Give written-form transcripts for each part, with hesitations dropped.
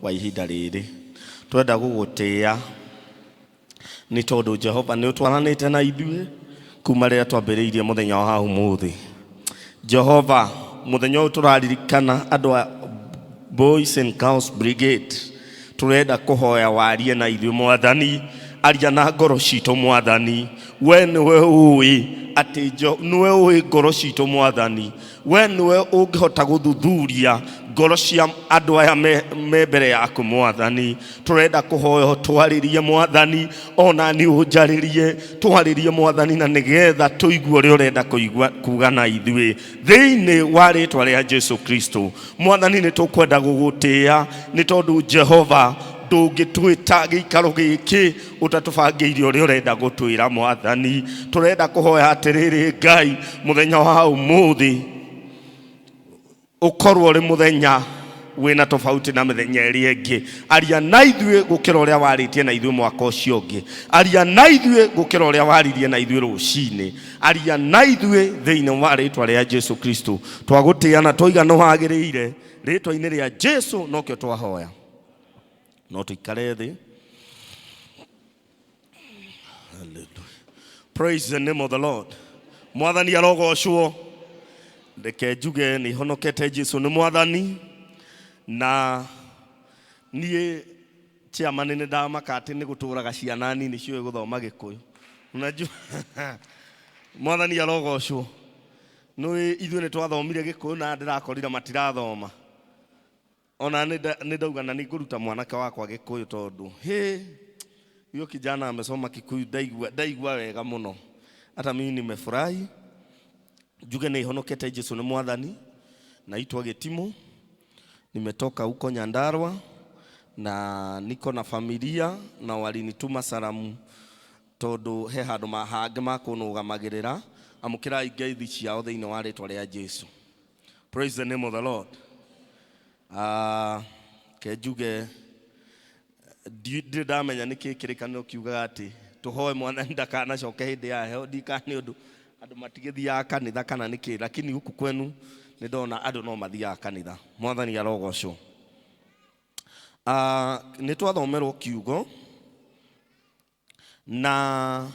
wa ihinda rĩrĩ. Twenda gũgũtĩĩa nĩ tondũ Jehova nĩ ũtwaranĩte na ithuĩ kuma rĩrĩa twambĩrĩirie mũthenya wa ũmũthĩ. Jehova, mũthenya ũyũ tũraririkana andũ a Boys and Girls Brigade, tũrenda kũhoya warie na ithuĩ Mwathani, aria na ngoro citũ Mwathani. We nĩwe ũĩ atĩ nĩwe ũĩ ngoro citũ Mwathani. We nĩwe ũngĩhota gũthuthuria ngoro cia andũ aya me mbere yaku Mwathani. Tũrenda kũhoya ũtwarĩrie Mwathani, ona niĩ ũnjarĩrie, twarĩrie Mwathani, na nĩgetha tũigue ũrĩa ũrenda kũigua kuga na ithuĩ thĩinĩ wa rĩtwa rĩa Jesu Kristo. Mwathani, nĩ tũkwenda gũgũtĩĩa nĩ tondũ Jehova ndũngĩtwĩta gĩikaro gĩkĩ ũtatũbangĩire ũrĩa ũrenda gũtwĩra Mwathani. Tũrenda kũhoya atĩrĩrĩ Ngai, mũthenya wa ũmũthĩ ũkorwo ũrĩ mũthenya wĩna tofauti na mĩthenya ĩrĩa ĩngĩ. Aria na ithuĩ gũkĩra ũrĩa warĩtie na ithuĩ mwaka ũcio ũngĩ. Aria na ithuĩ gũkĩra ũrĩa waririe na ithuĩ rũcinĩ. Aria na ithuĩ thĩinĩ wa rĩtwa rĩa Jesu Kristo. Twagũtĩĩa na twauga nĩ wagĩrĩire, rĩtwa-inĩ rĩa Jesu nokĩo twahoya. No tũikare thĩ. Hallelujah. Praise the name of the Lord. Mwathani arogocwo. Reke njuge nĩ honokete Jesu nĩ mwathani, na niĩ chairman nĩ ndamaka atĩ nĩ gũtũraga ciana nini ciũĩ gũthoma Gĩkũyũ. Unajua mwathani arogocwo. Nĩ ithuĩ nĩ twathomire Gĩkũyũ na ndĩrakorire matirathoma. Ona nĩ ndauga na nĩ ngũruta mwanake wakwa Gĩkũyũ tondũ hĩ huyo kijana amesoma Kikuyu, ndaigua wega mũno. Hata mimi nimefurahi. Njuge nĩ honokete Jesu nĩ mwathani. Naitwa Gĩtimũ, nimetoka huko Nyandarua na niko na familia na walinituma salamu tondũ he handũ hangĩ makũnũgamagĩrĩra. Amũkĩrai ngeithi ciao thĩinĩ wa rĩtwa rĩa Jesu. Praise the name of the Lord. Ke njuge ndirĩ ndamenya nĩkĩ kĩrĩkanĩro kiugaga atĩ tũhoe mwathani ndakanacoke hĩndĩ ya heho, ndikana nĩ ũndũ andũ matigĩthiaga kanitha kana nĩkĩ, lakini huku kwenu nĩ ndona andũ no mathiaga kanitha. Mwathani arogocwo. Nĩ twathomerwo kiugo na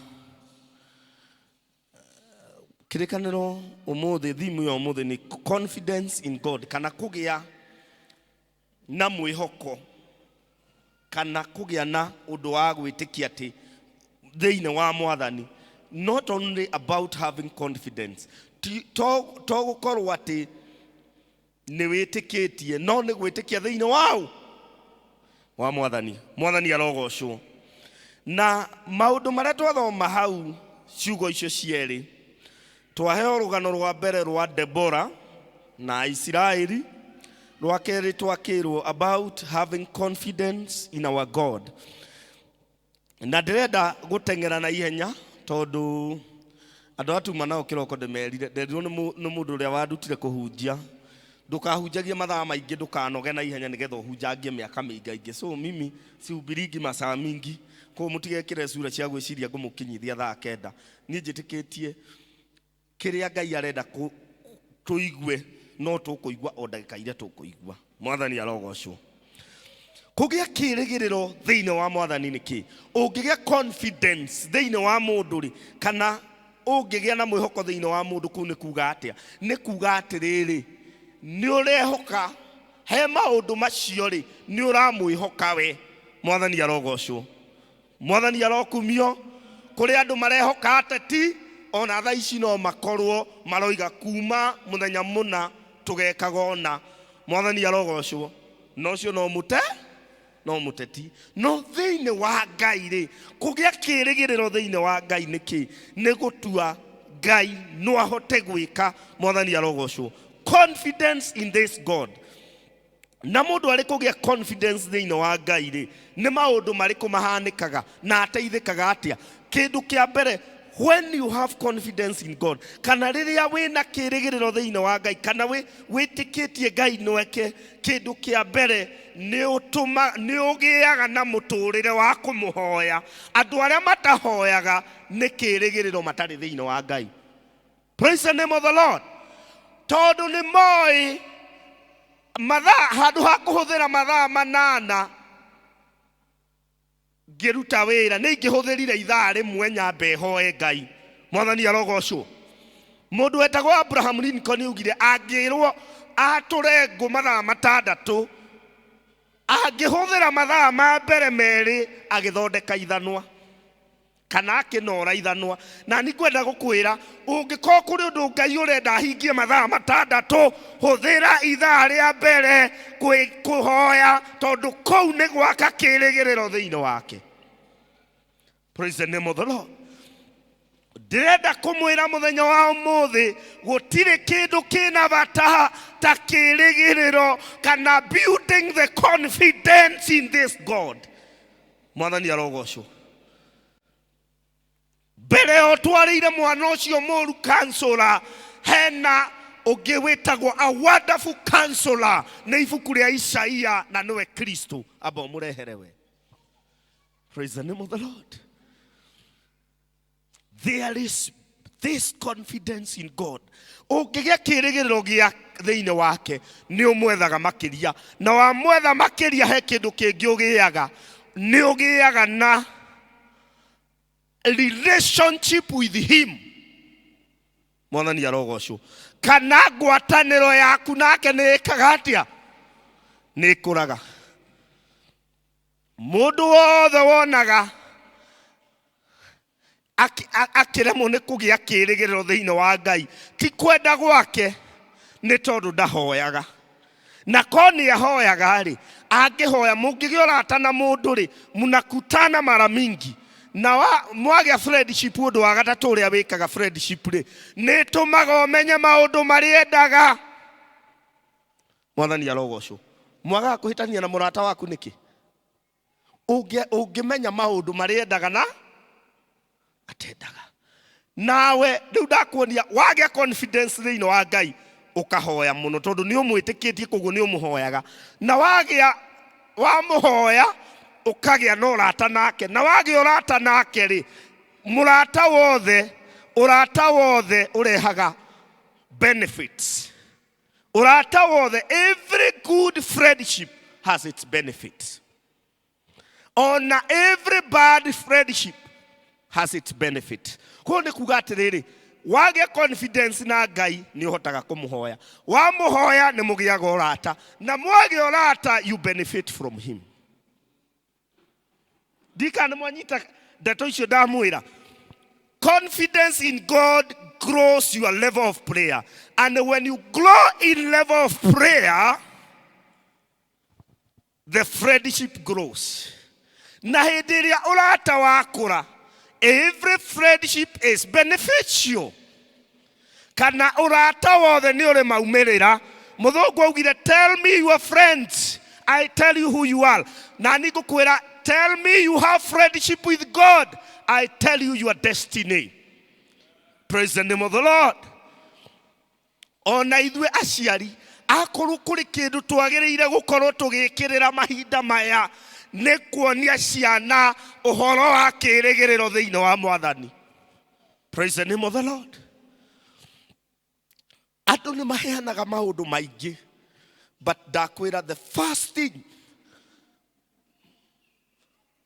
kĩrĩkanĩro ũmũthĩ, theme ya ũmũthĩ nĩ confidence in God, kana kũgĩa na mwĩhoko, kana kũgĩa na ũndũ wa gwĩtĩkia atĩ thĩinĩ wa mwathani. Not only about having confidence, to gũkorwo atĩ nĩ wĩtĩkĩtie, no nĩ gwĩtĩkia thĩinĩ wao wa mwathani. Mwathani arogocwo. Na maũndũ marĩa twathoma hau, ciugo icio cierĩ, twaheo rũgano rwa mbere rwa Debora na Isiraeli, rwa kerĩ twakĩrwo about having confidence in our God. Na ndĩrenda gũteng'era na ihenya tondũ andũ atuma nao kĩroko ndĩmerire, nderirwo nĩ mũndũ ũrĩa wandutire kũhunjia, ndũkahunjagie mathaa maingĩ, ndũkanoge na ihenya nĩgetha ũhunjangie mĩaka mĩingaingĩ. So mimi sihubiringi masaa mingi, koguo mũtigekĩre cura cia gwĩciria ngũmũkinyithia thaa 9. Niĩ njĩtĩkĩtie kĩrĩa Ngai arenda tũigue no tũkũigua o ndagĩka iria tũkũigua. Mwathani arogocwo. Kũgĩa kĩrĩgĩrĩro thĩinĩ wa mwathani nĩ kĩ? Ũngĩgĩa confidence thĩinĩ wa mũndũ rĩ, kana ũngĩgĩa na mwĩhoko thĩinĩ wa mũndũ, kũu nĩ kuga atĩa? Nĩ kuga atĩrĩrĩ, nĩ ũrehoka he maũndũ macio rĩ, nĩ ũramwĩhoka we. Mwathani arogocwo. Mwathani arokumio. Kũrĩ andũ marehoka ateti ona thaa ici no makorwo maroiga kuma mũthenya mũna tũgekaga ũna. Mwathani arogocwo. Na ũcio no mũte, no mũteti. No thĩinĩ wa Ngai rĩ, kũgĩa kĩrĩgĩrĩro thĩinĩ wa Ngai nĩ kĩ? Nĩ gũtua Ngai no ahote gwĩka. Mwathani arogocwo. Confidence in this God. Na mũndũ arĩ kũgĩa confidence thĩinĩ wa Ngai rĩ, nĩ maũndũ marĩkũ mahanĩkaga na ateithĩkaga atĩa? Kĩndũ kĩa mbere, when you have confidence in God, kana rĩrĩa wĩna kĩrĩgĩrĩro thĩinĩ wa Ngai, kana wĩtĩkĩtie Ngai nweke, kĩndũ kĩa mbere nĩ ũgĩaga na mũtũrĩre wa kũmũhoya. Andũ arĩa matahoyaga nĩ kĩrĩgĩrĩro matarĩ thĩinĩ wa Ngai. Praise the name of the Lord. Tondũ nĩ moĩ Mathaa handũ ha kũhũthĩra mathaa 8 ngĩruta wĩra, nĩ ingĩhũthĩrire ithaa rĩmwe nyambe hoe Ngai. Mwathani arogocwo. Mũndũ wetagwo Abraham Lincoln augire angĩrwo atũre ngũ mathaa 6, angĩhũthĩra mathaa ma mbere 2 agĩthondeka ithanwa kana akĩnora ithanwa. Na nĩ ngwenda gũkwĩra, ũngĩkorwo kũrĩ ũndũ Ngai ũrenda ahingie mathaa 6, hũthĩra ithaa rĩa mbere kũhoya, tondũ kũu nĩ gwaka kĩrĩgĩrĩro thĩinĩ wake. Praise the name of the Lord. Ndĩrenda kũmwĩra mũthenya wa ũmũthĩ, gũtirĩ kĩndũ kĩna bata ta kĩrĩgĩrĩro kana building the confidence in this God. Mwathani arogocwo. Mbere yo twarĩire mwana ũcio mũru counselor, hena ũngĩ wĩtagwo a wonderful counselor, nĩ ibuku rĩa Isaia na nĩwe Kristo. Amba ũmũrehere we. Praise the name of the Lord. There is this confidence in God. Ũngĩgĩa kĩrĩgĩrĩro gĩa thĩinĩ wake, nĩ ũmwethaga makĩria, na wamwetha makĩria he kĩndũ kĩngĩ ũgĩaga, nĩ ũgĩaga na relationship with him. Mwathani arogocwo. Kana ngwatanĩro yaku nake nĩ ĩkaga atĩa? Nĩ ĩkũraga. Mũndũ wothe wonaga akĩremwo nĩ kũgĩa kĩrĩgĩrĩro thĩinĩ wa Ngai, ti kwenda gwake, nĩ tondũ ndahoyaga. Na ko nĩ ahoyaga rĩ, angĩhoya, mũngĩgĩa ũrata na mũndũ rĩ, mnakutana mara mingi. Na mwagĩa friendship, ũndũ wa gatatũ ũrĩa wĩkaga friendship rĩ, nĩ ĩtũmaga ũmenye maũndũ marĩa endaga. Mwathani arogocwo. Mwagaga kũhĩtania na mũrata waku nĩkĩ? Ũngĩmenya maũndũ marĩa endaga na atendaga. Nawe rĩu ndakuonia wagĩa confidence thĩinĩ wa Ngai, ũkahoya mũno tondũ nĩ ũmwĩtĩkĩtie, koguo nĩ ũmũhoyaga. Na wagĩa wamũhoya, ũkagĩa na ũrata nake, na wagĩa ũrata nake rĩ, mũrata wothe, ũrata wothe ũrehaga benefits. Ũrata wothe, every good friendship has its benefits. Ona every bad friendship has its benefit. Koguo nĩ kuga atĩrĩrĩ, wagĩa confidence na Ngai nĩ ũhotaga kũmũhoya. Wamũhoya nĩ mũgĩaga ũrata, na mwagĩa ũrata you benefit from him. Ndikana nĩ mwanyita ndeto icio ndamwĩra. Confidence in God grows your level of prayer. And when you grow in level of prayer, the friendship grows. Na hĩndĩ ĩrĩa ũrata wakũra, every friendship is beneficial. Kana ũrata wothe nĩ ũrĩ maumĩrĩra. Mũthũngũ augire, tell me your friends, I tell you who you are. Na niĩ ngũkwĩra, tell me you have friendship with God, I tell you your destiny. Praise the name of the Lord. Ona ithuĩ aciari, akorwo kũrĩ kĩndũ twagĩrĩire gũkorwo tũgĩkĩrĩra mahinda maya, nĩ kuonia ciana ũhoro wa kĩrĩgĩrĩro thĩinĩ wa Mwathani. Praise the name of the Lord. Andũ nĩ maheanaga maũndũ maingĩ, but ndakwĩra the first thing,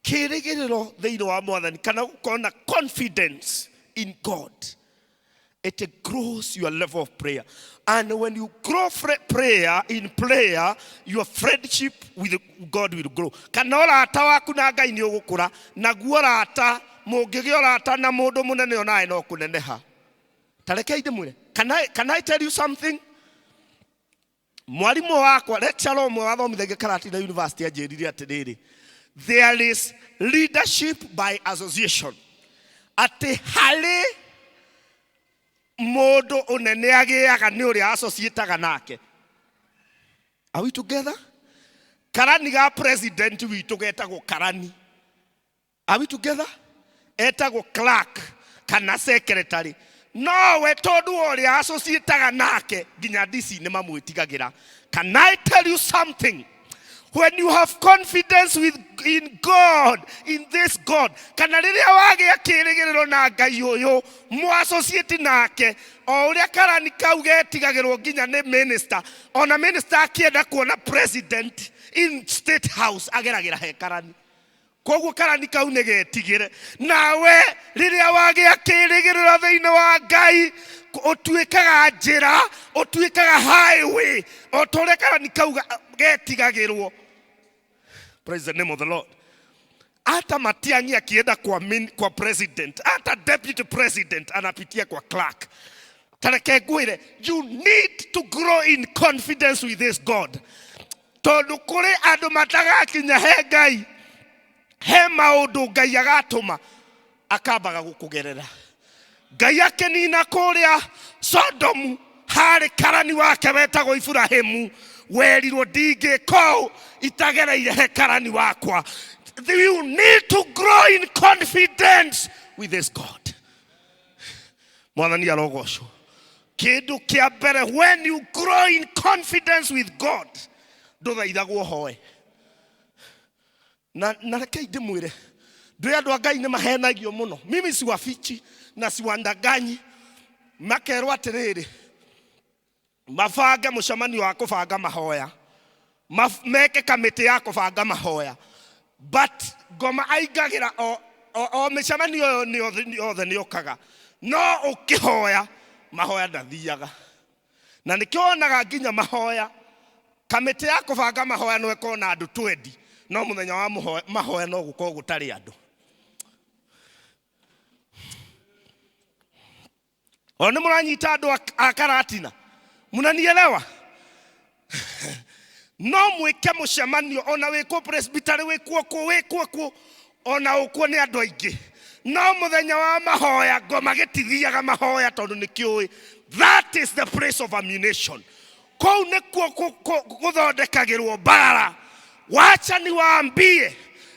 kĩrĩgĩrĩro thĩinĩ wa Mwathani, kana gũkorwo na confidence in God, it grows your level of prayer. And when you grow prayer in prayer, your friendship with God will grow. Kana ũrata waku na Ngai nĩ ũgũkũra, naguo ũrata, mũngĩgĩa ũrata na mũndũ mũnene onawe no kũneneha. Ta rekei ndĩmwĩre, can I tell you something? Mwarimũ wakwa, lecturer ũmwe wathomithagia Karatina University anjĩrire atĩrĩrĩ, there is leadership by association. Atĩ harĩ mũndũ ũnene agĩaga nĩ ũrĩa associataga nake. Are we together? Karani ga president witũ getagwo karani. Are we together? Etagwo clerk kana secretary. Nowe tondũ wa ũrĩa associataga nake nginya DC nĩ mamwĩtigagĩra. Can I tell you something? When you have confidence with, in God, in this God, kana rĩrĩa wagĩa kĩĩrĩgĩrĩro na Ngai ũyũ, mũassociate nake, o ũrĩa karani kau getigagĩrwo nginya nĩ minister, ona minister akĩenda kuona president in State House ageragĩra he karani. Koguo karani kau nĩ getigĩre. Nawe rĩrĩa wagĩa kĩĩrĩgĩrĩro thĩinĩ wa Ngai, ũtuĩkaga njĩra, ũtuĩkaga highway, o ta ũrĩa karani kau getigagĩrwo. Praise the name of the Lord. Hata Matiang'i akienda kwa, kwa president, hata deputy president anapitia kwa clerk. Tareke ngwĩre, you need to grow in confidence with this God. Tondũ kũrĩ andũ matagakinya he Ngai, he maũndũ Ngai agatũma akambaga gũkũgerera. Ngai akĩnina kũrĩa Sodomu, harĩ karani wake wetagwo Iburahĩmu, werirwo ndingĩka ũũ itagereire he karani wakwa. You need to grow in confidence with this God. Mwathani arogocwo. Kĩndũ kĩa mbere, when you grow in confidence with God, ndũthaithagwo hoe. Na rekei ndĩmwĩre, ndũĩ andũ a Ngai nĩ mahenagio mũno. Mimi siwafichi na siwandaganyi. Makerwo atĩrĩrĩ, mabange mũcemanio wa kũbanga mahoya, meke kamĩtĩ ya kũbanga mahoya, but ngoma aingagĩra o mĩcemanio ĩyo yothe nĩokaga, no ũkĩhoya mahoya ndathiaga. Na nĩkĩo wonaga nginya mahoya, kamĩtĩ ya kũbanga mahoya no ĩkorwo na andũ 20, no mũthenya wa mahoya no gũkorwo gũtarĩ andũ. O nĩ mũranyita andũ a Karatina, mnanielewa? No mwĩke mũcemanio ona wĩkwo presbytery, wĩkwo kũ, wĩkwo kũ, ona ũkwo nĩ andũ aingĩ, no mũthenya wa mahoya ngoma gĩtithiaga mahoya, tondũ nĩ kĩũĩ that is the place of ammunition. Kũu nĩkuo gũthondekagĩrwo mbara. Wacha niwaambie,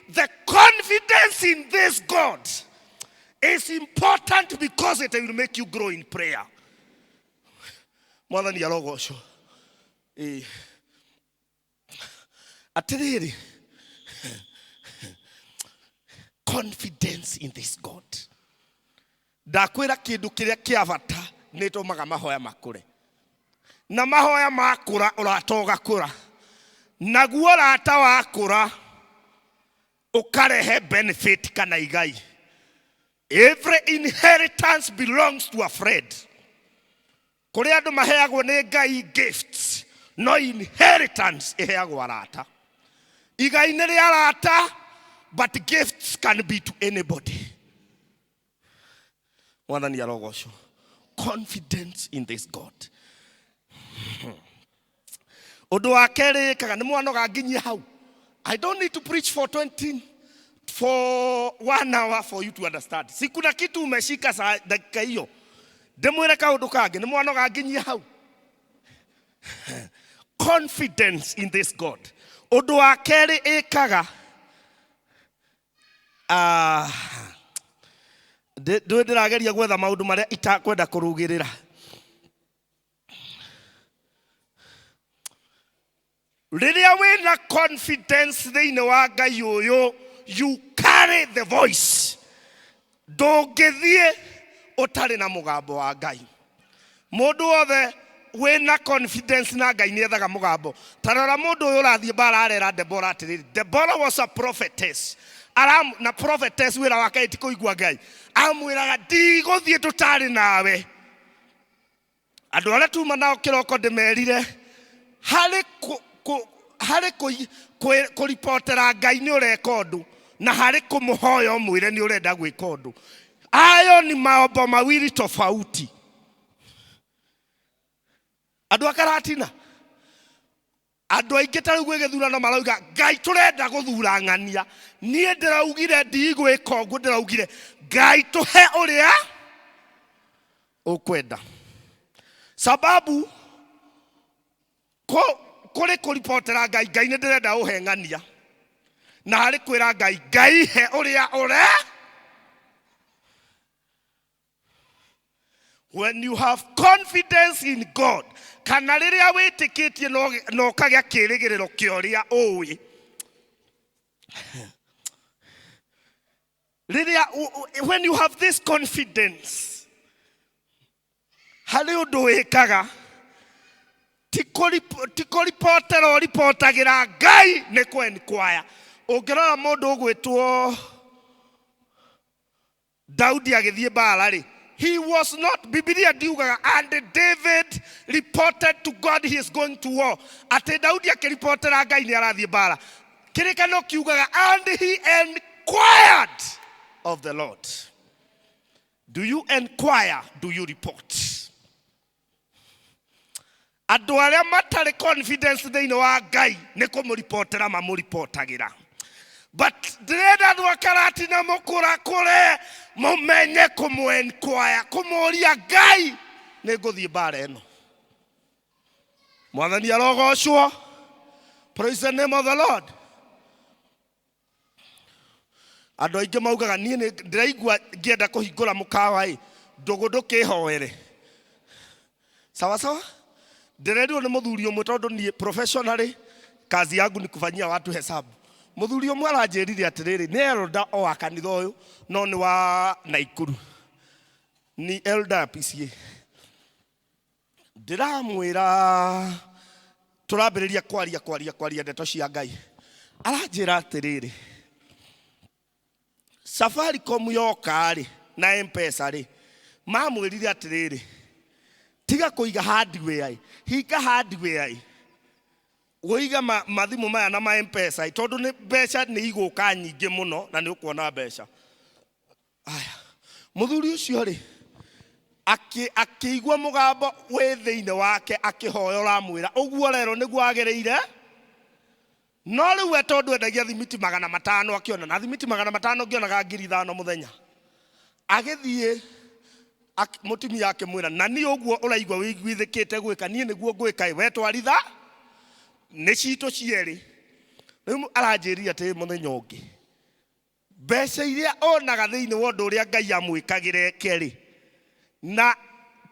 the confidence in this God is important because it will make you grow in prayer. Mwathani arogocwo. Ĩĩ. Atĩrĩrĩ, confidence in this God, ndakwĩra kĩndũ kĩrĩa kĩa bata nĩ tũmaga mahoya makũre, na mahoya makũra ũrata ũgakũra, naguo ũrata wakũra ũkarehe benefit kana igai. Every inheritance belongs to a friend. Kũrĩ andũ maheagwo nĩ Ngai gifts, no inheritance ĩheagwo arata. Igai nĩ rĩa arata, but gifts can be to anybody. Mwathani arogocwo. Confidence in this God. Ũndũ wa kerĩ ĩkaga nĩ mwanoga nginyie hau. I don't need to preach for 20 for 1 hour for you to understand. Si kuna kitu umeshika saa dakika hiyo. Ndĩmwĩre kaũndũ kangĩ, nĩ mwanoga nginyie hau. Confidence in this God. Ũndũ wa kerĩ ĩkaga, ndũĩ ndĩrageria gwetha maũndũ marĩa itakwenda kũrugĩrĩra. Rĩrĩa wĩna confidence thĩinĩ wa Ngai ũyũ, you carry the voice. Ndũngĩthiĩ ũtarĩ na mũgambo wa Ngai. Mũndũ wothe wĩna confidence na Ngai nĩethaga mũgambo. Ta rora mũndũ ũyũ ũrathiĩ mbara arera Deborah atĩrĩrĩ, Deborah was a prophetess. Aram, na prophetess wĩra wake ti kũigua Ngai. Amwĩraga ndigũthiĩ tũtarĩ nawe. Andũ arĩa tuma nao kĩroko ndĩmerire, harĩ harĩ kũripotera Ngai nĩ ũreka ũndũ, na harĩ kũmũhoya ũmwĩre nĩ ũrenda gwĩka ũndũ. Hayo ni mambo mawili tofauti. Andũ a Karatina, andũ aingĩ ta rĩu gwĩ gĩthurano marauga Ngai tũrenda gũthura ng'ania. Niĩ ndĩraugire ndigwĩka ũguo, ndĩraugire Ngai tũhe ũrĩa ũkwenda. Sababu kũrĩ kũripotera Ngai, Ngai nĩ ndĩrenda ũhe ng'ania, na harĩ kwĩra Ngai, Ngai he ũrĩa ũre. When you have confidence in God, kana rĩrĩa wĩtĩkĩtie na ũkagĩa kĩĩrĩgĩrĩro kĩa ũrĩa ũĩ, rĩrĩa when you have this confidence, harĩ ũndũ wĩkaga, ti kũribotera ũribotagĩra Ngai, nĩ kwenkwaya. Ũngĩrora mũndũ ũgwĩtwo Daudi agĩthiĩ mbara rĩ, he was not, Bibilia ndiugaga and David reported to God he is going to war, atĩ Daudi akĩribotera Ngai nĩ arathiĩ mbara. Kĩrĩkanĩro kiugaga and he inquired of the Lord. Do you inquire? Do you report? Andũ arĩa matarĩ confidence thĩinĩ wa Ngai nĩ kũmũribotera mamũribotagĩra. But ndĩrenda andũ a Karatina mũkũrakũre, mũmenye kũmũ-enquire, kũmũria Ngai, nĩ ngũthiĩ mbara ĩno. Mwathani arogocwo. Praise the name of the Lord. Andũ aingĩ maugaga niĩ nĩ ndĩraigua ngĩenda kũhingũra mũkawa ĩ, ndũgũ ndũkĩhoere. Sawa sawa? Ndĩrerirwo nĩ mũthuri ũmwe, tondũ niĩ professionally kazi yangu ni kufanyia watu hesabu. Mũthuri ũmwe aranjĩrire atĩrĩrĩ, nĩ elder o wa kanitha ũyũ, no nĩ wa Naikuru. Ni elder ya PCA. Ndĩramwĩra tũrambĩrĩria kwaria kwaria kwaria ndeto cia Ngai. Aranjĩra atĩrĩrĩ, Safaricom yoka rĩ na M-Pesa rĩ, mamwĩrire atĩrĩrĩ, tiga kũiga hardware ĩ, hinga hardware ĩ, ũige mathimũ maya na ma M-Pesa ĩ, tondũ nĩ mbeca nĩ igũka nyingĩ mũno na nĩ ũkuona mbeca. Aya, mũthuri ũcio rĩ, akĩigua mũgambo wĩ thĩinĩ wake akĩhoya ũramwĩra ũguo rero nĩguo agĩrĩire. No rĩu we tondũ endagia thimiti 500, akĩona na thimiti 500 ngĩonaga 5,000 mũthenya. Agĩthiĩ, mũtumia akĩmwĩra, na niĩ ũguo ũraigua wĩiguithĩkĩte gwĩka, niĩ nĩguo ngwĩka ĩ, we twaritha nĩ citũ cierĩ. Rĩu aranjĩrire atĩ mũthenya ũngĩ, mbeca iria onaga thĩinĩ wa ũndũ ũrĩa Ngai amwĩkagĩra eke rĩ, na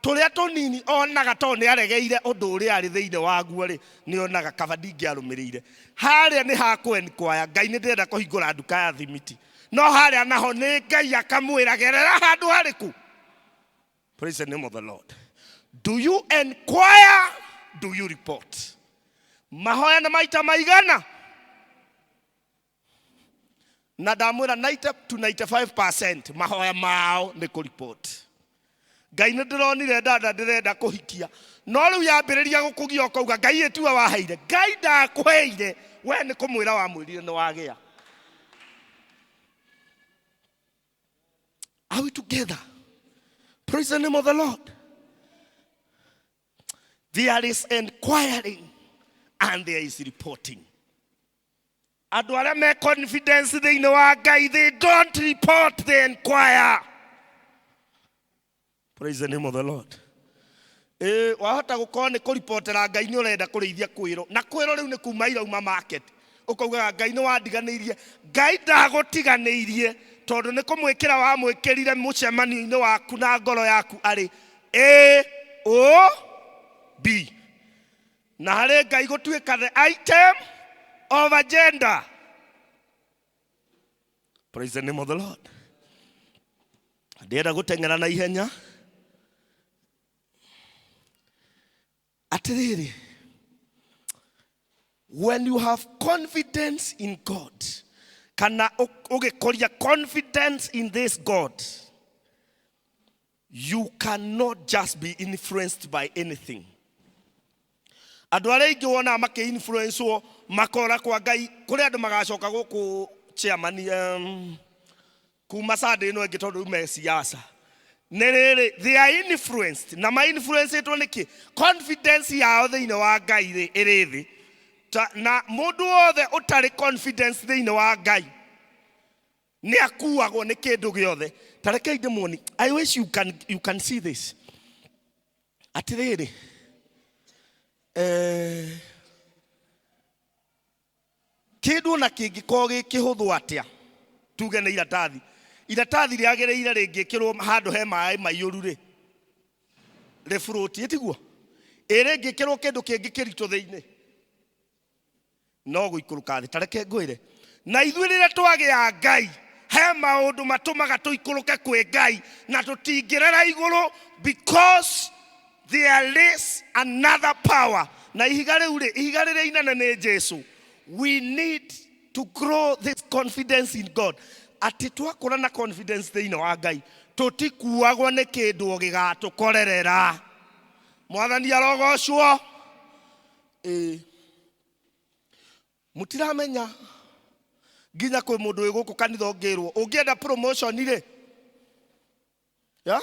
tũrĩa tũnini onaga tondũ nĩ aregeire ũndũ ũrĩa arĩ thĩinĩ waguo rĩ, nĩ onaga kaba ndingĩarũmĩrĩire. Harĩa nĩ ha kwenkwaya, Ngai nĩ ndĩrenda kũhingũra nduka ya thimiti, no harĩa naho nĩ Ngai akamwĩra gerera handũ harĩkũ. Praise the name of the Lord. Do you inquire? Do you report? Mahoya na maita maigana? Na ndamwĩra 90 to 95% mahoya mao nĩ kũripoti. Ngai nĩ ndĩronire dada ndĩrenda kũhikia, no rĩu yambĩrĩria gũkũgia ũkauga Ngai ĩtiwe waheire. Ngai ndakũheire, we nĩ kũmwĩra wamwĩrire nĩ wagĩa. Are we together? Praise the name of the Lord. There is inquiring and there is reporting. Andũ arĩa me confidence thĩinĩ wa Ngai, they don't report, they inquire. Praise the name of the Lord. Wahota gũkorwo nĩ kũripotera Ngai nĩ ũrenda kũrĩithia kwĩrwo, na kwĩrwo rĩu nĩ kuma irauma market. Ũkaugaga Ngai nĩ wandiganĩirie. Ngai ndagũtiganĩirie, tondũ nĩ kũmwĩkĩra wamwĩkĩrire mũcemanio-inĩ waku na ngoro yaku arĩ A O B. Na harĩ Ngai gũtuĩka the item of agenda. Praise the name of the Lord. Ndĩrenda gũteng'era na ihenya. Atĩrĩrĩ, when you have confidence in God, kana ũgĩkũria confidence in this God, you cannot just be influenced by anything. Andũ arĩa aingĩ wonaga makĩ-influencewo makora kwa Ngai, kũrĩ andũ magacoka gũkũ chairman, kuma Sunday ĩno ĩngĩ tondũ rĩu me siasa. Nĩ rĩrĩ, they are influenced, na ma-influencetwo nĩkĩ? Confidence yao thĩinĩ wa Ngai rĩ, ĩrĩ thĩ. Na mũndũ wothe ũtarĩ confidence thĩinĩ wa Ngai nĩ akuagwo nĩ kĩndũ gĩothe. Ta rekei ndĩmuonie. I wish you can see this. Atĩrĩrĩ, kĩndũ ona kĩngĩkorwo gĩ kĩhũthũ atĩa, tuge nĩ iratathi, iratathi rĩagĩrĩire rĩngĩkĩrwo handũ he maĩ maiyũru rĩ, Rĩburũti ĩtiguo ĩrĩ ĩngĩkĩrwo kĩndũ kĩngĩ kĩritũ thĩinĩ no gũikũrũka thĩ. Tareke ngwĩre, na ithuĩ rĩrĩa twagĩa Ngai, he maũndũ matũmaga tũikũrũke kwĩ Ngai na tũtingĩrera igũrũ, because there is another power. Na ihiga rĩu rĩ, ihiga rĩrĩa inene nĩ Jesu. We need to grow this confidence in God, atĩ twakũra na confidence thĩinĩ wa Ngai, tũtikuagwo nĩ kĩndũ o gĩgatũkorerera. Mwathani arogocwo. Ĩĩ, mũtiramenya nginya kwĩ mũndũ wĩ gũkũ kanitha ũngĩrwo ũngĩenda promotion rĩ ya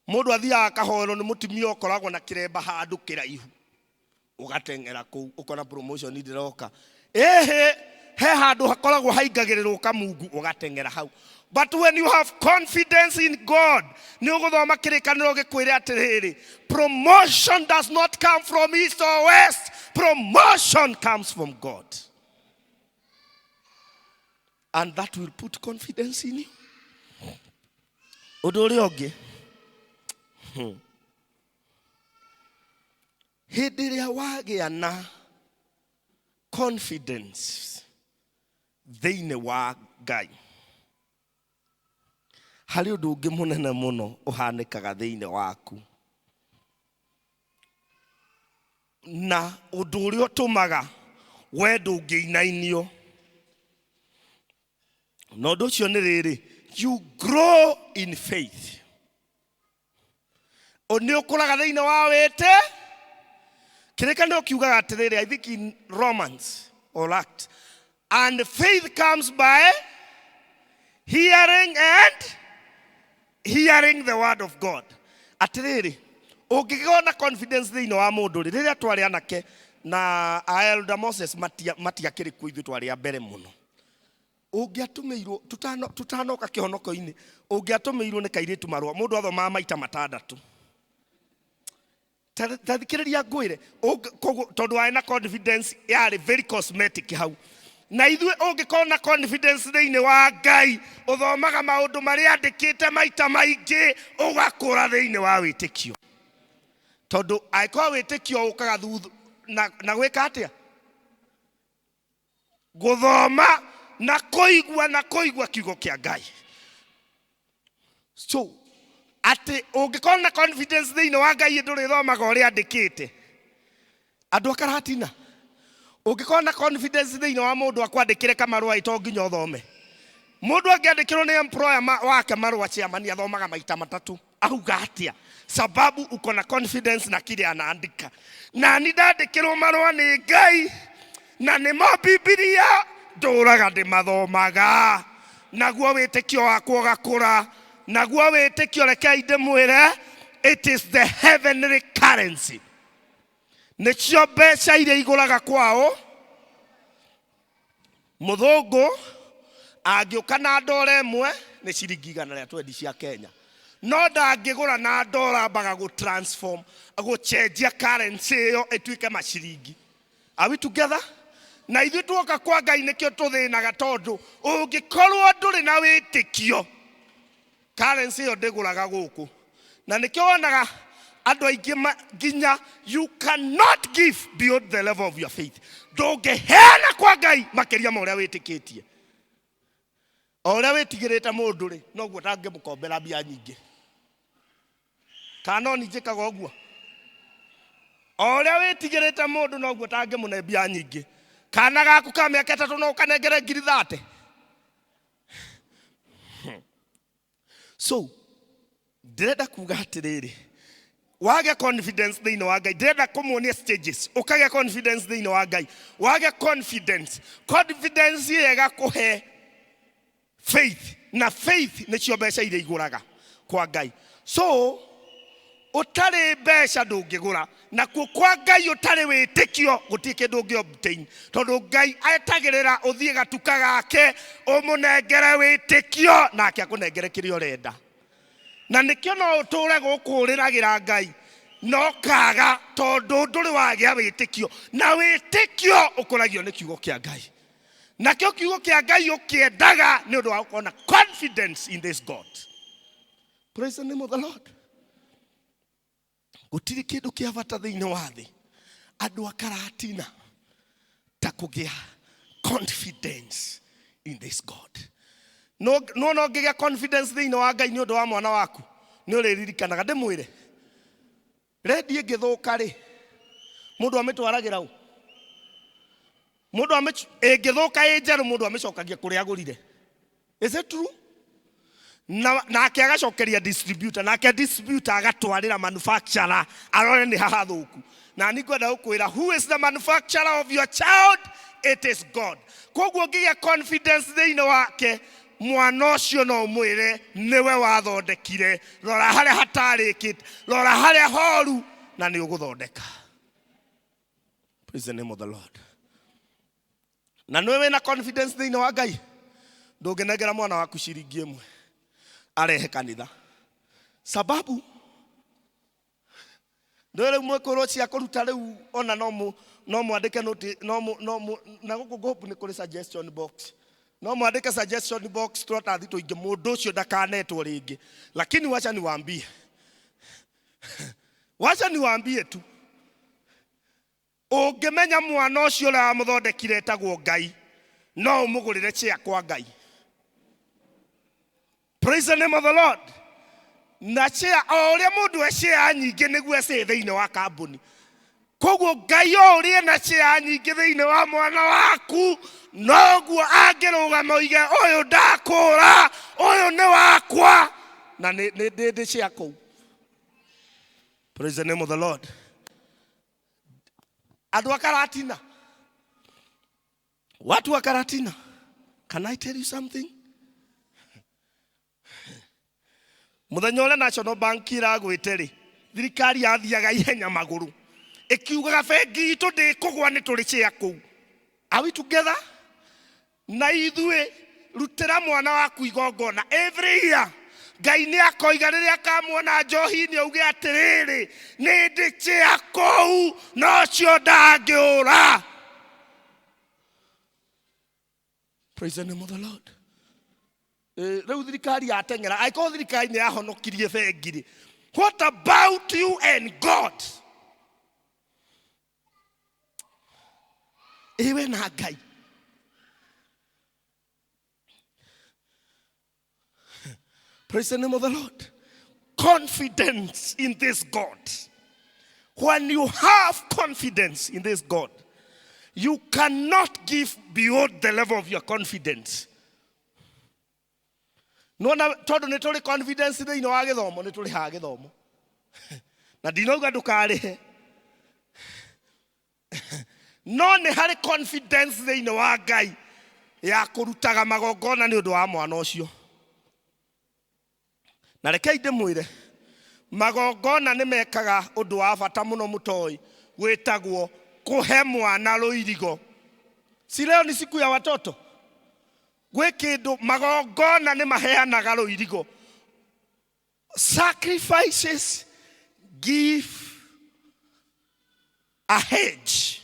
mũndũ athiaga akahoerwo nĩ mũtumia ũkoragwo na kĩremba handũ kĩraihu, ũgateng'era kũu ũkona promotion ndĩroka. Ĩhĩ, he handũ hakoragwo haingagĩrĩrwo kamungu, ũgateng'era hau. But when you have confidence in God, nĩ ũgũthoma kĩrĩkanĩro gĩkwĩre atĩrĩrĩ, promotion does not come from east or west, promotion comes from God, and that will put confidence in you. Ũndũ ũrĩa ũngĩ, hĩndĩ ĩrĩa wagĩa na confidence thĩinĩ wa Ngai, harĩ ũndũ ũngĩ mũnene mũno ũhanĩkaga thĩinĩ waku, na ũndũ ũrĩa ũtũmaga we ndũngĩinainio. Na ũndũ ũcio nĩ rĩrĩ, you grow in faith. Nĩ ũkũraga thĩinĩ wa wĩtĩ. Kĩrĩkanĩro kiugaga atĩrĩrĩ, I think in Romans or Act, and faith comes by hearing, and hearing the word of God. Atĩrĩrĩ, ũngĩgĩa na confidence thĩinĩ wa mũndũ rĩ, rĩrĩa twarĩ anake na a Elder Moses matiakĩrĩ kuo, ithuĩ twarĩ a mbere mũno, ũngĩatũmĩirwo tutanoka kĩhonoko-inĩ, ũngĩatũmĩirwo nĩ kairĩtu marũa, mũndũ athomaga maita matandatũ. Ta thikĩrĩria ngwĩre, tondũ warĩ na confidence yarĩ very cosmetic hau. Na ithuĩ, ũngĩkorwo na confidence thĩinĩ wa Ngai, ũthomaga maũndũ marĩa andĩkĩte maita maingĩ, ũgakũra thĩinĩ wa wĩtĩkio, tondũ angĩkorwo wĩtĩkio ũkaga thutha na gwĩka atĩa? Gũthoma na kũigua, na kũigua kiugo kĩa Ngai. So atĩ ũngĩkorwo na confidence thĩinĩ wa Ngai, ndũrĩthomaga ũrĩa andĩkĩte. Andũ a Karatina, ũngĩkorwo na confidence thĩinĩ wa mũndũ akwandĩkĩre kamarũa, to nginya ũthome. Mũndũ angĩandĩkĩrwo nĩ employer wake marũa, chairman, athomaga maita matatũ, auga atĩa, sababu uko na confidence na kile anaandika. Na ni ndandĩkĩrwo marũa nĩ Ngai, na nĩmo Bibilia, ndũraga ndĩmathomaga, naguo wĩtĩkio wakwa ũgakũra. Naguo wĩtĩkio, rekei ndĩmwĩre, it is the heavenly currency. Nĩcio mbeca iria igũraga kwao. Mũthũngũ angĩũka na ndora ĩmwe nĩ ciringi 120 cia Kenya, no ndangĩgũra na ndora, ambaga gũ transform, gũcenjia currency ĩyo ĩtuĩke maciringi. Are we together? Na ithuĩ tuoka kwa Ngai, nĩkĩo tũthĩnaga, tondũ ũngĩkorwo ndũrĩ na wĩtĩkio, currency ĩyo ndĩgũraga gũkũ. Na nĩkĩo wonaga andũ aingĩ nginya you cannot give beyond the level of your faith. Ndũngĩheana kwa Ngai makĩria ma ũrĩa wĩtĩkĩtie. O ũrĩa wĩtigĩrĩte mũndũ rĩ, noguo ndangĩmũkombera mbia nyingĩ. Kana no ninjĩkaga ũguo? O ũrĩa wĩtigĩrĩte mũndũ, noguo ũtangĩmũne mbia nyingĩ. Kana gaku ka mĩaka 3 no ũkanengere ngiri 30. So ndĩrenda kuga atĩrĩrĩ, wagĩa confidence thĩinĩ wa Ngai, ndĩrenda kũmuonia stages ũkagĩa confidence thĩinĩ wa Ngai. Wagĩa confidence, confidence ĩyo ĩgakũhe faith, na faith nĩcio mbeca iria igũraga kwa Ngai. So ũtarĩ mbeca ndũngĩgũra, nakuo kwa Ngai ũtarĩ wĩtĩkio gũtirĩ kĩndũ ũngĩ obtain, tondũ Ngai etagĩrĩra ũthiĩ gatuka gake ũmũnengere wĩtĩkio, nake akũnengere kĩrĩa ũrenda. Na nĩkĩo no ũtũre gũkũ ũrĩragĩra Ngai no kaga, tondũ ndũrĩ wagĩa wĩtĩkio. Na wĩtĩkio ũkũragio nĩ kiugo kĩa Ngai, nakĩo kiugo kĩa Ngai ũkĩendaga nĩ ũndũ wa gũkorwo na confidence in this God. Praise the name of the Lord. Gũtirĩ kĩndũ kĩa bata thĩinĩ wa thĩ andũ a Karatina ta kũgĩa confidence in this God. No no no ngĩgĩa confidence thĩinĩ wa Ngai nĩ ũndũ wa mwana waku nĩ ũrĩririkanaga. Ndĩmwĩre rendi ĩngĩthũka rĩ, mũndũ amĩtwaragĩra ũ? Mũndũ ĩngĩthũka ĩ njerũ mũndũ amĩcokagia kũrĩa agũrire. Is it true? Na nake agacokeria distributor, nake distributor agatwarĩra manufacturer arore nĩ haha thũku. Na niĩ ngwenda gũkwĩra, who is the manufacturer of your child? It is God. Koguo ũngĩgĩa confidence thĩinĩ wake, mwana ũcio no ũmwĩre nĩwe wathondekire, rora harĩa hatarĩkĩte, rora harĩa horu, na nĩ ũgũthondeka. Praise the name of the Lord. Na nĩwe wĩna confidence thĩinĩ wa Ngai, ndũngĩnengera mwana waku ciringi ĩmwe arehe kanitha, sababu ndũĩ rĩu mwĩkũrwo cia kũruta rĩu ona no mũ no mwandĩke noti no mũ no mũ na gũkũ ngũpu nĩ kũrĩ suggestion box, no mwandĩke suggestion box tũratathi tũingĩ, mũndũ ũcio ndakanetwo rĩngĩ. Lakini wacha niwaambie, wacha niwaambie tu, ũngĩmenya mwana ũcio ũrĩa wamũthondekire etagwo Ngai, no ũmũgũrĩre chair kwa Ngai. Praise the name of the Lord. Na chair o ũrĩa mũndũ e share nyingĩ nĩguo ecĩ thĩinĩ wa kambuni. Koguo Ngai o ũrĩa ena share nyingĩ thĩinĩ wa mwana waku, noguo angĩrũgama oige ũyũ ndakũra, ũyũ nĩ wakwa, na nĩ ndĩ ndĩ share kũu. Praise the name of the Lord. Andũ a Karatina, watu wa Karatina, can I tell you something? Mũthenya ũrĩa National Bank iragwĩte rĩ, thirikari yathiaga ihenya magũrũ ĩkiugaga bengi itũ ndĩkũgwa, nĩ tũrĩ share kũu. Are we together? Na ithuĩ rutĩra mwana waku igongona every year. Ngai nĩ akoiga rĩrĩa akamuona njohi-inĩ auge atĩrĩrĩ, nĩ ndĩ chĩa kũu, na ũcio ndangĩũra. Praise the name of the Lord. Rĩu thirikari yateng'era, angĩkorwo thirikari nĩ yahonokirie bengi rĩ, what about you and God? Ĩwe na Ngai. Praise the name of the Lord. Confidence in this God. When you have confidence in this God, you cannot give beyond the level of your confidence. Nona tondũ nĩ tũrĩ confidence thĩinĩ wa gĩthomo, nĩ tũrĩhaga gĩthomo. Na ndinauga ndũkarĩhe. No nĩ harĩ confidence thĩinĩ wa Ngai ya kũrutaga magongona nĩ ũndũ wa mwana ũcio. Na rekei ndĩmwĩre, magongona nĩ mekaga ũndũ wa bata mũno mũtoĩ, wĩtagwo kũhe mwana rũirigo. Si leo ni siku ya watoto? Gwĩ kĩndũ magongona nĩ maheanaga rũirigo. Sacrifices give a hedge.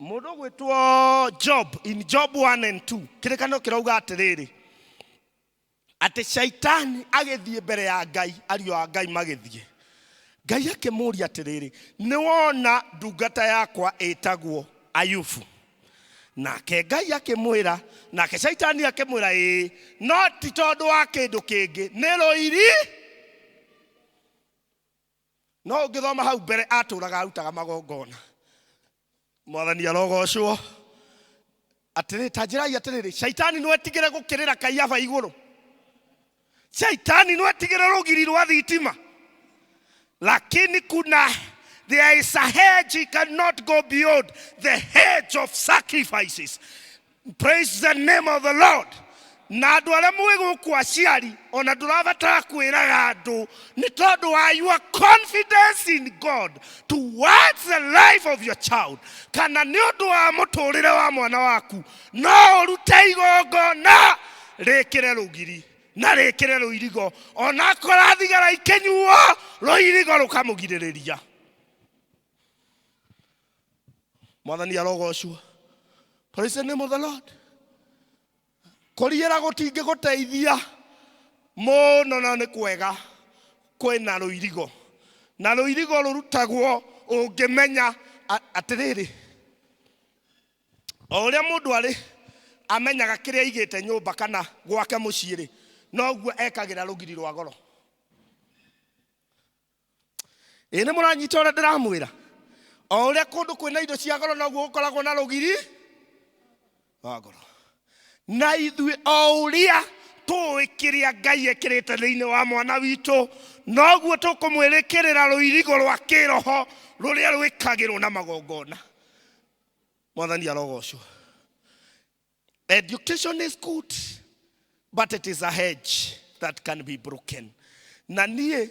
Mũndũ ũgwĩtwo Job, in Job 1 and 2, kĩrĩkanĩro kĩrauga atĩrĩrĩ, atĩ Shaitani agĩthiĩ mbere ya Ngai, ariũ a Ngai magĩthiĩ. Ngai akĩmũria atĩrĩrĩ, nĩ wona ndungata yakwa ĩtagwo Ayubu? Nake Ngai akĩmwĩra, nake Shaitani akĩmwĩra, ĩĩ, no ti tondũ wa kĩndũ kĩngĩ, nĩ rũiri. No ũngĩthoma hau mbere atũraga arutaga magongona. Mwathani arogocwo. Atĩrĩ, ta njĩrai atĩrĩrĩ, Shaitani no etigĩre gũkĩrĩra Kaiafa igũrũ? Shaitani no etigĩre rũgiri rwa thitima? Lakini kuna there is a hedge he cannot go beyond, the hedge of sacrifices. Praise the name of the Lord. Na andũ arĩa mwĩ gũkũ aciari, ona ndũrabatara kwĩraga andũ, nĩ tondũ wa your confidence in God towards the life of your child, kana nĩ ũndũ wa mũtũrĩre wa mwana waku, no ũrute igongona rĩkĩre rũgiri na rĩkĩre rũirigo, ona akora thigara ikĩnyuo, rũirigo rũkamũgirĩrĩria. Mwathani arogocwo. Praise the name of the Lord. Kũriĩra gũtingĩgũteithia mũno, na nĩ kwega kwĩna rũirigo. Na rũirigo rũrutagwo ũngĩmenya atĩrĩrĩ, o ũrĩa mũndũ arĩ amenyaga kĩrĩa aigĩte nyũmba kana gwake mũciĩ-rĩ, noguo ekagĩra rũgiri rwa goro. Ĩ nĩ mũranyita ũrĩa ndĩramwĩra? O ũrĩa kũndũ kwĩna indo cia goro noguo gũkoragwo na rũgiri rwa goro. Na ithuĩ o ũrĩa tũĩ kĩrĩa Ngai ekĩrĩte thĩinĩ wa mwana witũ, noguo tũkũmwĩrĩkĩrĩra rũirigo rwa kĩroho rũrĩa rwĩkagĩrwo na magongona. Mwathani arogocwo. Education is good, but it is a hedge that can be broken. Na niĩ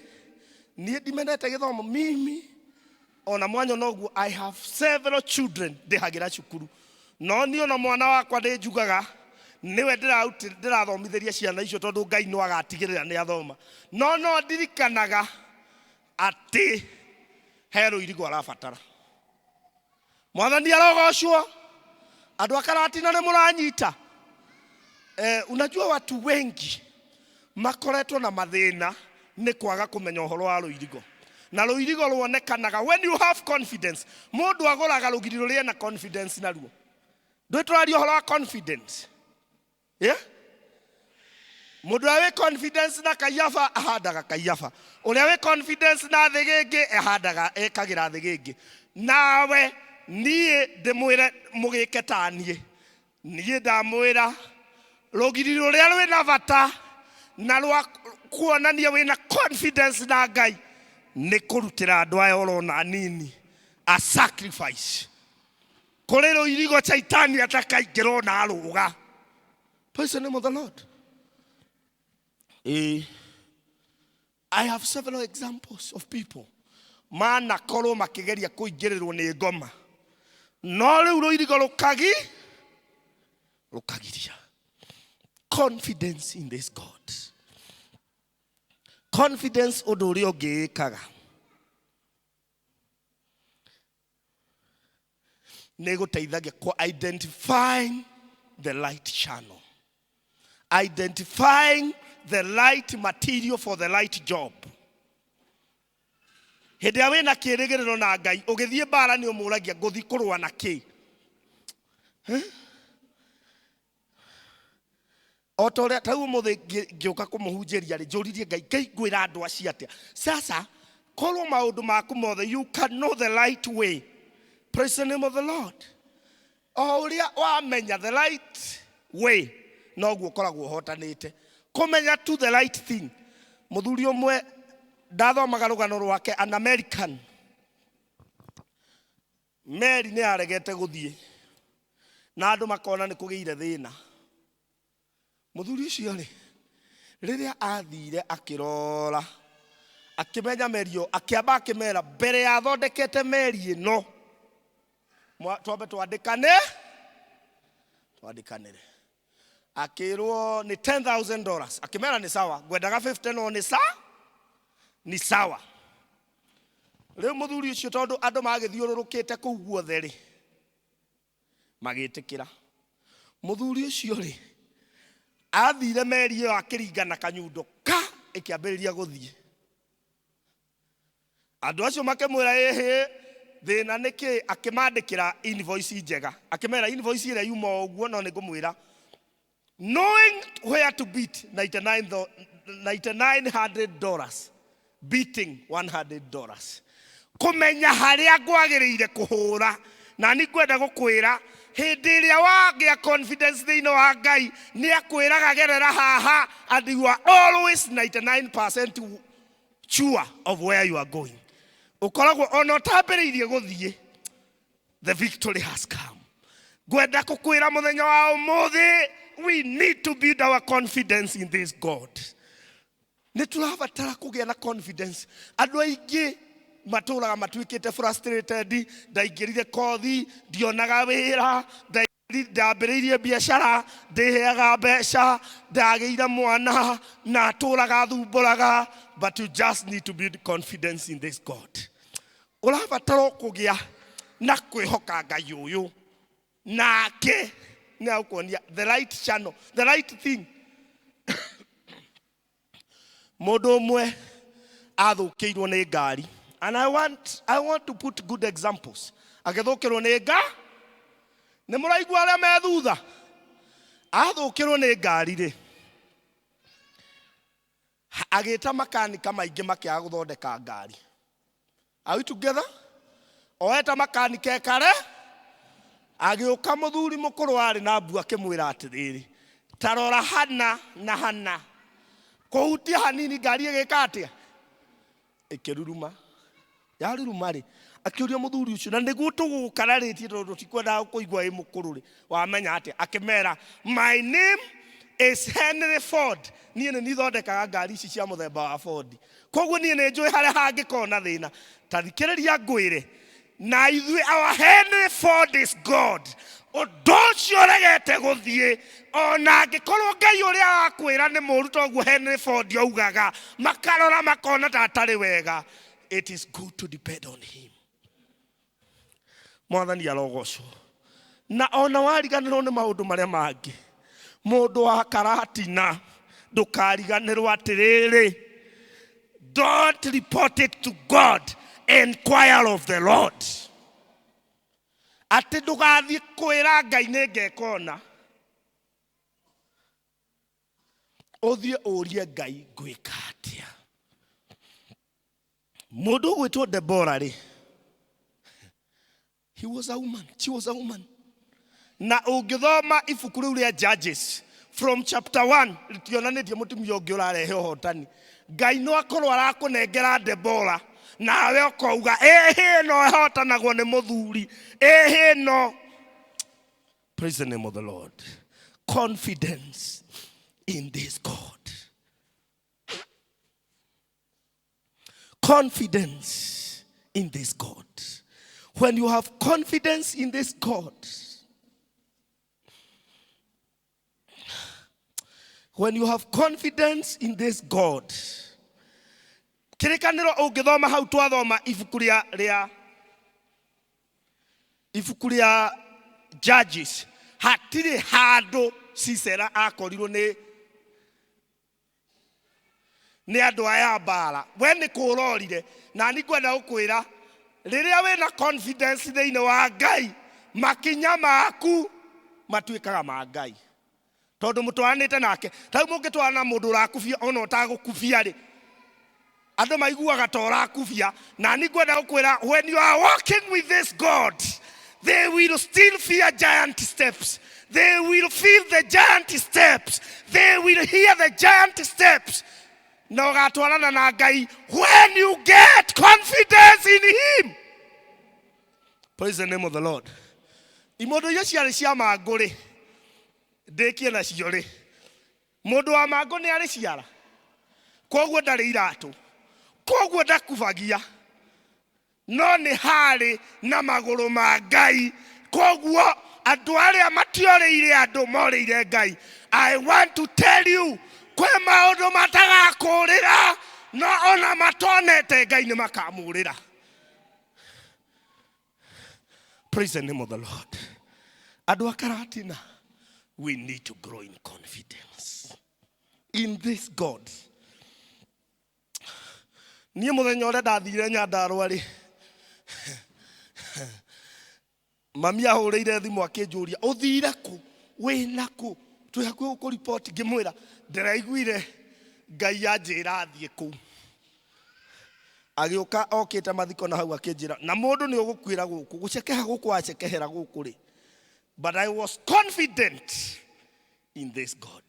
niĩ ndimenete gĩthomo mimi ona mwanya noguo I have several children ndĩhagĩra cukuru no niĩ ona mwana wakwa ndĩnjugaga nĩwe ndĩrathomithĩria ciana icio tondũ Ngai no agatigĩrĩra nĩ athoma no no ndirikanaga atĩ he rũirigo arabatara. Mwathani arogocwo. Andũ a Karatina nĩ mũranyita. Unajua watu wengi makoretwo na mathĩna nĩ kwaga kũmenya ũhoro wa rũirigo. Na rũirigo ruonekanaga when you have confidence. Mũndũ agũraga rũgiri rũrĩa ena confidence naruo. Ndũĩ tũraria ũhoro wa confidence. Yeah? Mũndũ ũrĩa wĩ confidence na Kaiafa ahandaga Kaiafa. Ũrĩa wĩ confidence na thĩgĩngĩ ahandaga ekagĩra thĩgĩngĩ. Nawe niĩ ndĩmwĩre mũgĩke ta niĩ. Niĩ ndamwĩra rũgiri rũrĩa rwĩna bata na rwa kuonania wĩna confidence na Ngai nĩ kũrutĩra andũ aya ũrona anini a sacrifice. Kũrĩ rũirigo Shaitani atakaingĩra ona arũga. Praise the name of the Lord. I have several examples of people manakorwo makĩgeria kũingĩrĩrwo nĩ ngoma no rĩu rũirigo rũkagi rũkagiria. Confidence in this God. Confidence ũndũ ũrĩa ũngĩĩkaga nĩ gũteithagia ku identifying the light channel, identifying the light material for the light job. Hĩndĩ ĩrĩa wĩna kĩrĩgĩrĩro na Ngai, ũgĩthiĩ mbara nĩ ũmũragia ngũthiĩ kũrũa na kĩ? O ta ũrĩa ta rĩu ũmũthĩ ngĩũka kũmũhunjĩria rĩ, njũririe Ngai, Ngai ngwĩra andũ acio atĩa? Sasa korwo maũndũ maku mothe, you can know the right way. Praise the name of the Lord. O ũrĩa wamenya the right way, noguo ũkoragwo ũhotanĩte. Kũmenya to the right thing. Mũthuri ũmwe ndathomaga rũgano rwake, an American. Meri nĩ yaregete gũthiĩ na andũ makona nĩ kũgĩire thĩna. Mũthuri ũcio rĩ, rĩrĩa athire akĩrora, akĩmenya meri ĩyo, akĩamba akĩmera mbere ya athondekete meri ĩno, twambe twandĩkane, twandĩkanĩre. Akĩrwo nĩ $10,000, akĩmera nĩ sawa, ngwendaga 50 no nĩ ni sawa. Rĩu mũthuri ũcio tondũ andũ magĩthiũrũrũkĩte kũu guothe rĩ, magĩtĩkĩra. Mũthuri ũcio rĩ, athire meri ĩyo akĩringa na kanyundo ka ĩkĩambĩrĩria gũthiĩ. Andũ acio makĩmwĩra ĩhĩ, thĩna nĩ kĩ? Akĩmandĩkĩra invoice njega, akĩmera invoice ĩrĩa yuma o ũguo, no nĩ ngũmwĩra knowing where to beat $900 beating $100, kũmenya harĩa ngwagĩrĩire kũhũra. Na nĩ ngwenda gũkwĩra hĩndĩ ĩrĩa wagĩa confidence thĩinĩ wa Ngai, nĩ akwĩraga gerera haha, and you are always 99% sure of where you are going. Ũkoragwo ona ũtambĩrĩirie gũthiĩ, the victory has come. Ngwenda gũkwĩra mũthenya wa ũmũthĩ, we need to build our confidence in this God. Nĩ tũrabatara kũgĩa na confidence. Andũ aingĩ matũraga matuĩkĩte frustrated, ndaingĩrire kothi, ndionaga wĩra, ndambĩrĩirie biacara, ndĩheaga mbeca, ndagĩire mwana, na atũraga thumbũraga, but you just need to build confidence in this God. Ũrabatara kũgĩa na kwĩhoka Ngai ũyũ, nake nĩ agũkuonia the right channel, the right thing. Mũndũ ũmwe athũkĩirwo nĩ ngari And I want to put good examples. Agĩthũkĩrwo nĩ nga nĩ mũraigua arĩa me thutha athũkĩrwo nĩ ngari rĩ agĩta makanika maingĩ makĩaga gũthondeka ngari. Are we together? Oeta makanika ekare agĩũka mũthuri mũkũrũ warĩ na mbu akĩmwĩra atĩrĩrĩ ta rora hana na hana kũhutia hanini ngari ĩgĩka atĩa ĩkĩruruma yaruruma rĩ akĩũria mũthuri ũcio na nĩguo tũgũkararĩtie tondũ tikwendaga kũigua ĩ mũkũrũ rĩ wamenya atĩa akĩmera my name is Henry Ford niĩ nĩ nithondekaga ngari ici cia mũthemba wa Ford koguo niĩ nĩ njũĩ harĩa hangĩkorwo na thĩna ta thikĩrĩria ngwĩre na ithuĩ our Henry Ford is God ũndũ ũcio ũregete gũthiĩ ona angĩkorwo Ngai ũrĩa wakwĩra nĩ mũũru toguo Henry Ford augaga makarora makona ta atarĩ wega it is good to depend on him mwathani arogocwo na ona wariganĩrwo nĩ maũndũ marĩa mangĩ mũndũ wa karatina ndũkariganĩrwo atĩrĩrĩ don't report it to God inquire of the Lord atĩ ndũgathiĩ kwĩra Ngai nĩ ngeka ũna ũthiĩ ũrie Ngai ngwĩka atĩa mũndũ ũgwĩtwo Debora rĩ he was a woman she was a woman na ũngĩthoma ibuku rĩu rĩa Judges from chapter 1 rĩtionanĩtie mũtumia ũngĩ ũrarehe ũhotani Ngai no akorwo arakũnengera Debora nawe ũkauga ĩhĩ no ĩhotanagwo nĩ mũthuri ĩhĩ no praise the name of the Lord confidence in this God confidence in this God. When you have confidence in this God, when you have confidence in this God, kĩrĩkanĩro ũngĩthoma hau twathoma ibuku rĩa rĩa ibuku rĩa Judges hatirĩ handũ Sisera akorirwo nĩ nĩ andũ aya a mbara we nĩ kũrorire na nĩ ngwenda gũkwĩra rĩrĩa wĩna confidence thĩinĩ wa Ngai makinya maku matuĩkaga ma Ngai tondũ mũtwaranĩte nake ta rĩu mũngĩtwarana na mũndũ ũrakubia ona ũtagũkubia rĩ andũ maiguaga ta ũrakubia na nĩ ngwenda gũkwĩra when you are walking with this God they will still fear giant steps they will feel the giant steps they will hear the giant steps na ũgatwarana na Ngai when you get confidence in him praise the name of the Lord imondo iria ciarĩ cia mangũ rĩ ndĩkie nacio rĩ mũndũ wa mangũ nĩ arĩ ciara koguo ndarĩ iratũ koguo ndakubagia no nĩ harĩ na magũrũ ma Ngai koguo andũ arĩa matiorĩire andũ morĩire Ngai I want to tell you kwĩ maũndũ matagakũrĩra no ona matonete Ngai nĩ makamũrĩra praise the name of the Lord andũ a Karatina we need to grow in confidence in this God niĩ mũthenya ũrĩa ndathire Nyandarũa rĩ mami ahũrĩire thimũ akĩnjũria ũthire kũ wĩna kũ twĩ hakuhĩ gũkũripoti ngĩmwĩra ndĩraiguire Ngai anjĩra thiĩ kũu agĩũka okĩte mathiko na hau akĩnjĩra na mũndũ nĩ ũgũkuĩra gũkũ gũcekeha gũkũ wacekehera gũkũ rĩ but I was confident in this God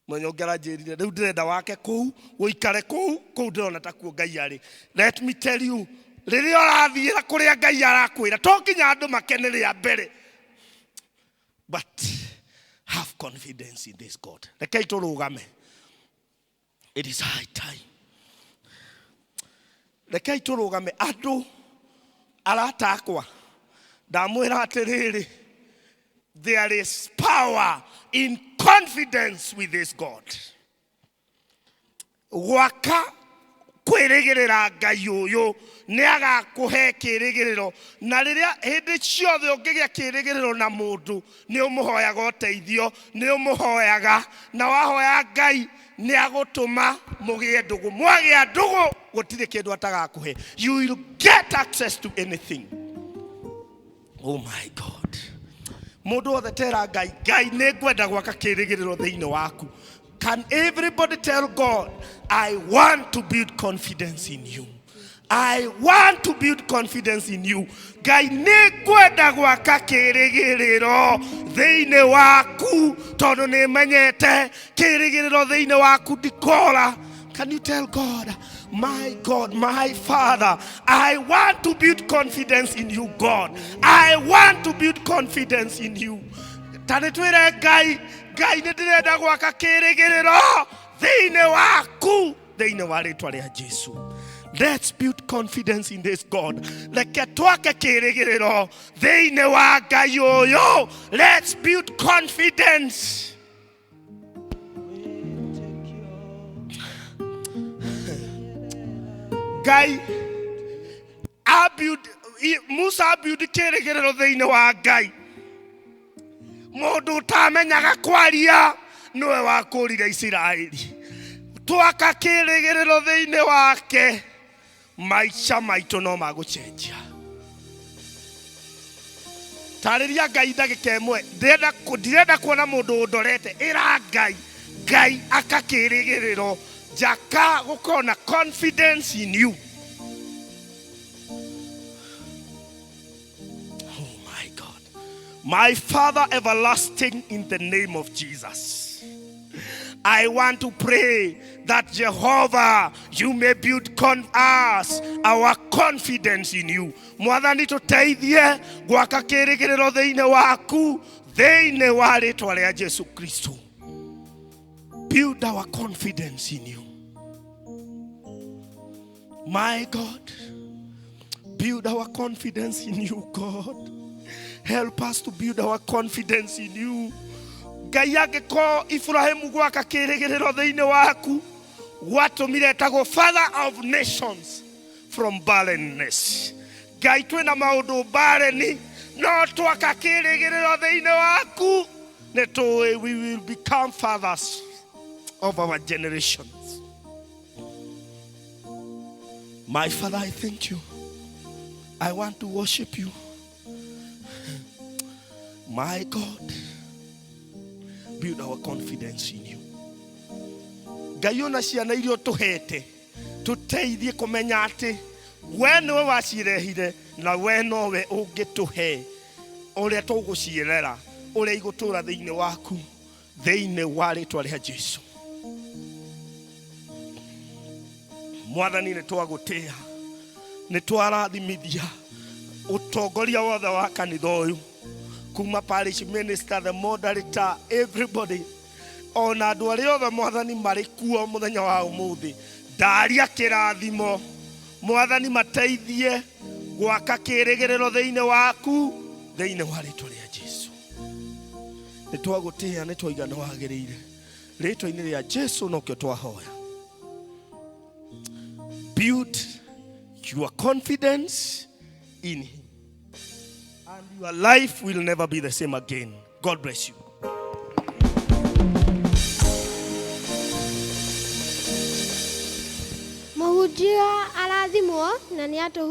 mũthenya ũngĩ aranjĩrire rĩu ndĩrenda wake kũu ũikare kũu kũu ndĩrona takuo Ngai arĩ let me tell you rĩrĩa ũrathiĩra kũrĩa Ngai arakwĩra to nginya andũ makene rĩa mbere but have confidence in this God rekei tũrũgame it is high time rekei tũrũgame andũ arata akwa ndamwĩra atĩrĩrĩ there is power in confidence with this God gwaka Kwĩrĩgĩrĩra Ngai ũyũ nĩ agakũhe kĩrĩgĩrĩro. Na rĩrĩa hĩndĩ ciothe ũngĩgĩa kĩrĩgĩrĩro na mũndũ, nĩ ũmũhoyaga ũteithio, nĩ ũmũhoyaga, na wahoya Ngai nĩ agũtũma mũgĩe ndũgũ. Mwagĩa ndũgũ, gũtirĩ kĩndũ atagakũhe. You will get access to anything. Oh my God. Mũndũ wothe tera Ngai, Ngai nĩ ngwenda gwaka kĩrĩgĩrĩro thĩinĩ waku. Can everybody tell God, "I want to build confidence in you. I want to build confidence in you"? Ngai nĩ ngwenda gwaka kĩrĩgĩrĩro thĩinĩ waku, tondũ nĩ menyete kĩrĩgĩrĩro thĩinĩ waku ndikora. Can you tell God, "My God, my Father, I want to build confidence in you, God. I want to build confidence in you"? Ta nĩ twĩre Ngai, Ngai nĩ ndĩrenda gwaka kĩrĩgĩrĩro thĩinĩ waku, thĩinĩ wa rĩtwa rĩa Jesu. Let's build confidence in this God. Reke twake kĩrĩgĩrĩro thĩinĩ wa Ngai ũyũ. Let's build confidence. Ngai abuild Musa abuild kĩrĩgĩrĩro thĩinĩ wa Ngai. Mũndũ ũtamenyaga kwaria nĩwe wakũrire Isiraeli. Twaka kĩrĩgĩrĩro thĩinĩ wake, maica maitũ no magũcenjia. Tarĩria Ngai ndagĩka ĩmwe. Ndirenda kuona mũndũ ũndorete. Ĩra Ngai, Ngai aka kĩrĩgĩrĩro, njaka gũkorwo na confidence in you. Oh my God. My Father everlasting, in the name of Jesus, I want to pray that Jehovah, you may build us our confidence in you. Mwathani, tũteithie gwaka kĩrĩgĩrĩro thĩinĩ waku, thĩinĩ wa rĩtwa rĩa Jesu Kristo. Build our confidence in you. My God, build our confidence in you, God. Help us to build our confidence in you. Ngai, angĩkorwo Ibrahimu gwaka kĩrĩgĩrĩro thĩinĩ waku gwatũmire etagwo father of nations from barrenness, Ngai, twĩna maũndũ barren, no twaka kĩrĩgĩrĩro thĩinĩ waku, nĩ tũĩ we will become fathers of our generations. My Father, I thank you. I want to worship you. My God, build our confidence in you. Ngai, ona ciana iria ũtũhete, tũteithie kũmenya atĩ we nĩwe wacirehire na we nowe ũngĩtũhe ũrĩa tũgũcirera, ũrĩa igũtũra thĩinĩ waku, thĩinĩ wa rĩtwa rĩa Jesu. Mwathani, nĩ twagũtĩa, nĩ twarathimithia ũtongoria wothe wa kanitha ũyũ, kuma parish minister, the moderator, everybody, ona andũ arĩa othe, Mwathani, marĩ kuo mũthenya wa ũmũthĩ. Ndaria kĩrathimo, Mwathani, mateithie gwaka kĩrĩgĩrĩro thĩinĩ waku, thĩinĩ wa rĩtwa rĩa Jesu. Nĩ twagũtĩa, nĩ twaiga nĩ wagĩrĩire. Rĩtwa-inĩ rĩa Jesu nokĩo twahoya. Build your confidence in him and your life will never be the same again. God bless you. Mũhunjia arathimwo na nĩ atũ.